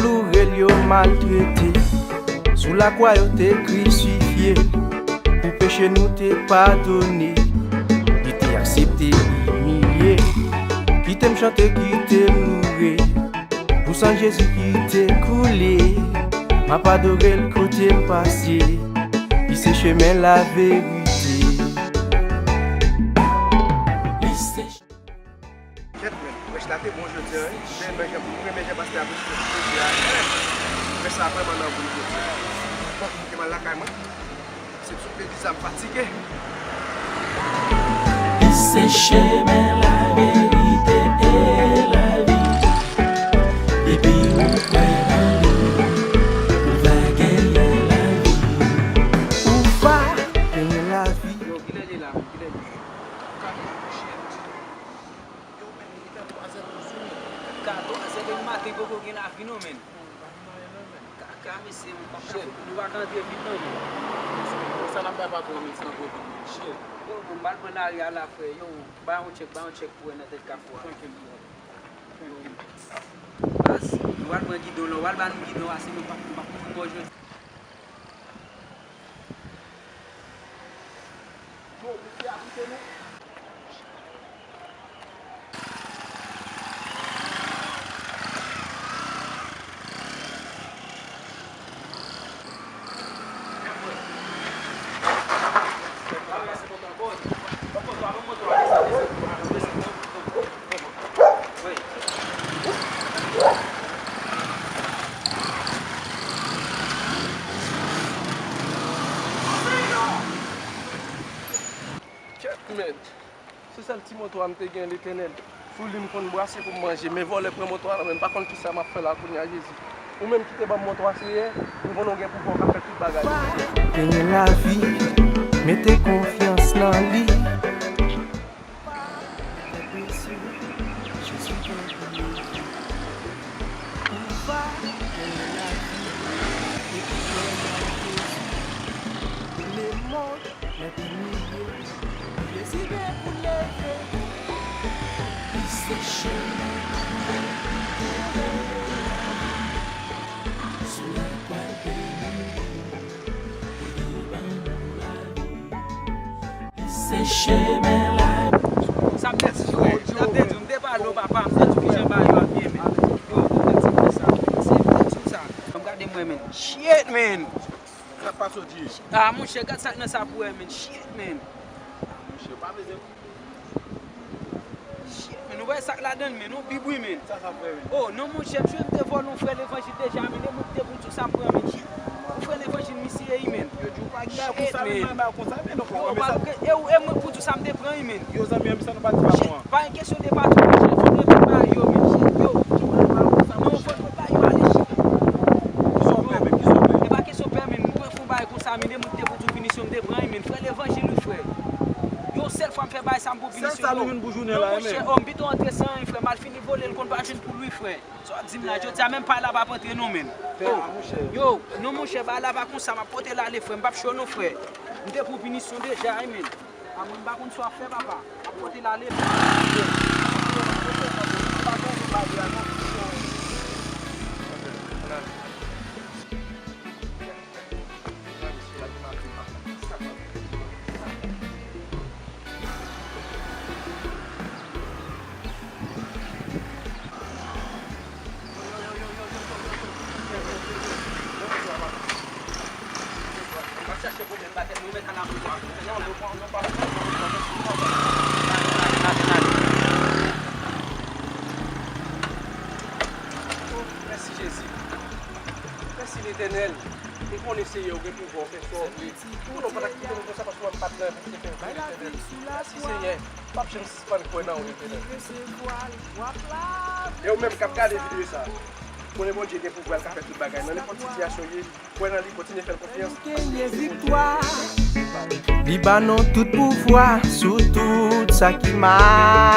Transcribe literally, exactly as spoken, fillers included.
Loure l, yo maltrete. Sou lakwa, yo te krisifye l. Pou peche nou te padone. Li te aksepte imilye. Kite m chante, kite m loure. Pou san Jezi ki te koule. M ap adore l kote m pase. Li se chemen laverite. Li se Kèt, men, prèch la te bon jodi a, wi. Ou te renmen jan, ou renmen jan pastè a preche jodi a, wi. Prèch la vrèman nan gou jodi a. Bon, m te mal lakay mwen. Se sou legliz la m fatige. Li se chemen, laverite e lavi. Depi ou kwè nan li, ou va genyen lavi. Ou va genyen lavi. Yo, kilè li la? Kilè li? Yo, men, li gentan twazè douz, wi, men. Twazè douz, depi maten poko gen lavi non, men. Kaka, mesye, nou pa ka, nou pa ka antre vit non, men. Sa n ap bay patwon an, men, se antre vit, men. Shit. Yo, bon, m al pran lari a la, frè. Yo, bay yon tchèk, bay yon tchèk pou wè nan tèt kafou a. Trankil, bro. Trankil. Baz, nou al pran gidon la, ou al ba nou gidon a, si nou pa, nou pa pou bò jodi. Yo, mesye a koute nou. Kèt, men. Se sèl ti moto a m te gen, Letènèl. Sou li m konn brase pou m manje, men vòlè pran moto a nan men m, m pa konn kisa m ap fè la kounye a, Jezi. Ou menm ki te ban m moto a, Seyè, m konnen w gen pouvwa, w ka fè tout bagay. Genyen lavi, mete konfyans nan li. Jezi gen pou leve. Li se chemen. Sou lakwa l te mouri, pou li ban nou lavi. Li se chemen, lavi. Sa m te di w, sa m te di w, m te pale w, papa, m te di w kijan bagay yo ap ye, men. Yo, m te di w sa, se m te di w sa. Ban m gade mwen, men. Shit, men. Sa k pase w di? Ah, monchè, gad sa k nan sa pou wè, men. Shit, men. Ah, monchè, pa bezwen. Shit, men, ou wè sa k ladann, men, yon bib wi, men. Sa, sa k fè, men? Oh, non, monchè, m jwe, m te vòlè yon frè levanjil deja, men, e mwen ki te pou di w sa m pran, men. Shit. Yon frè levanjil misye ye, men. Yo di w pa gen bagay konsa, men, pa gen bagay konsa, men, non, non, men pa sa ke, e, e mwen k pou di w sa m te pran, wi, men. Yo, zanmi an, men sa nou pa di patwon an. Pa gen kesyon de patwon, monchè, fò n reponn bagay yo, men. Shit, yo. Non, fò n reponn bagay yo, ale, shit. Kisa w pè, men? Kisa w pè? E pa kesyon pè, men, mwen fè yon bagay konsa, men, e mwen ki te pou di w pinisyon m te pran, wi, men. Frè levanjil, wi, frè. Yon sèl fwa m fè bagay sa, m pran pinisyon. Sèl sa nou jwenn pou jounen la, men. Non, monchè, oh, m pito antre san anyen, frè. M al fini vole l, konn pa jwenn pou l, wi, frè. Sa w di m la, jodi a menm pay la p ap antre non, men. Oh, yo, non, monchè, bagay la pa konsa, m ap pote l ale, frè, m p ap cho non, frè. M te pran pinisyon deja, wi, men. A mwen, m pa konn sa w ap fè, papa. M ap pote l ale, men. Mèsi, Jezi. Mèsi, Letènèl. M konnen, Seyè, ou gen pouvwa, ou fè sa w vle. M konnen ou pa t ap kite m konsa paske w wè m pa t nan yon fason fè vre, Letènèl. Mèsi, Seyè. M p ap janm sispann kwè nan ou, Letènèl. E ou menm k ap gade videyo sa a, konnen Bondye gen pouvwa, l ka fè tout bagay. Nan nenpòt sitiyasyon w ye, kwè nan li, kontinye fè l konfyans. Li ba nou tout pouvwa sou tout sa ki mal.